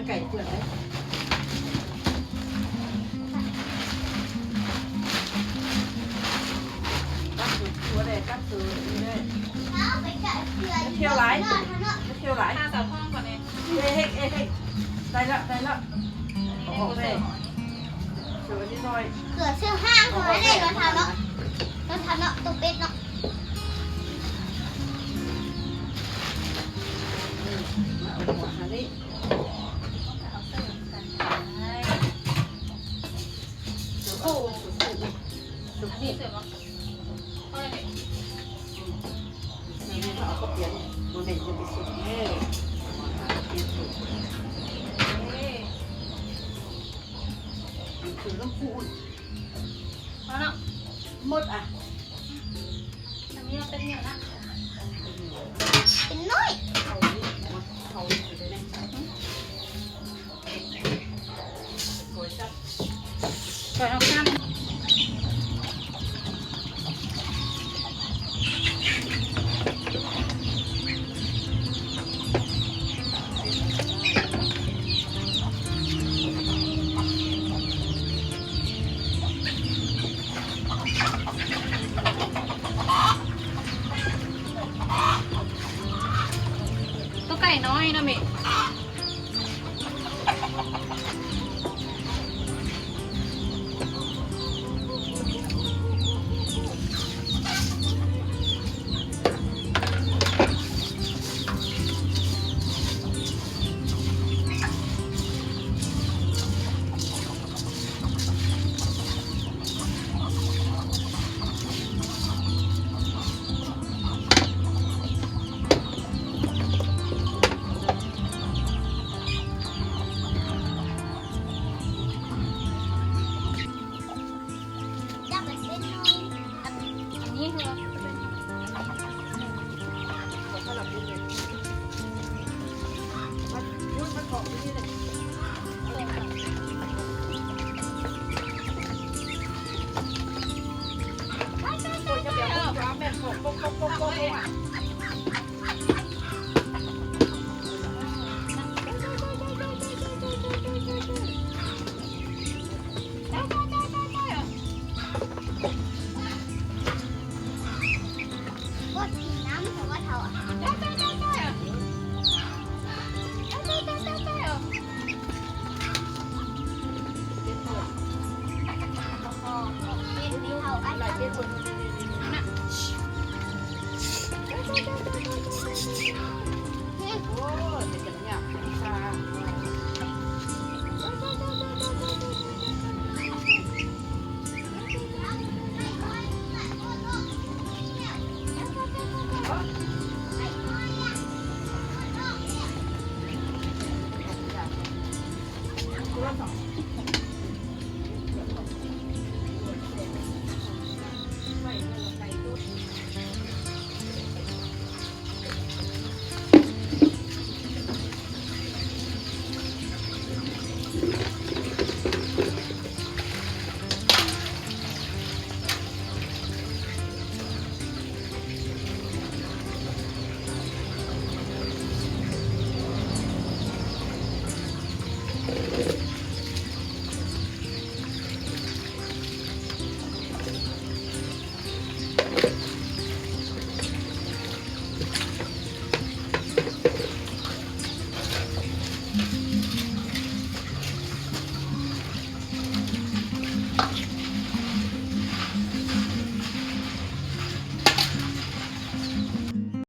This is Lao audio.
ໄກ່ເປືອກເດ້ ກັດຕົວແດງ ກັດຕົວນີ້ເດ້ ຢ່າຂ້ຽວຫຼາຍ ຢ່າຂ້ຽວຫຼາຍ ຫາສາວທອງກ່ອນແດ່ ເອເຮັກ ເອເຮັກ ໄດ້ລະ ໄດ້ລະ ເອົາອອກແດ່ ເສືອນິດໜ້ອຍ ເກືອເສືອຫ້າງເຂົາໄດ້ເນາະ ເນາະ ເນາະ ຕົວເປັດເນາະ ເອີ ມາເອົາຫົວຫານີ້ ໂອ້ ອັນນີ້ເສືອບໍ່? ນີ້ເຮົາເອົາເຂົ້າປຽກ ບໍ່ແມ່ນຈະໄປສຸກເດີ ປຽກສຸກ ເອີ ມັນຄືນ້ຳປູນ ພໍເນາະ ໝົດອ່ະ ອັນນີ້ເປັນຫຍັງນະ ເປັນນ້ອຍ ເອົານີ້ ເອົານີ້ໄປເລີຍນະ ໂຕໄກ່ນ້ອຍນະແມ່. ບໍ່ກິນນ້ຳ ເພາະວ່າເຖົ້າອາຫານ.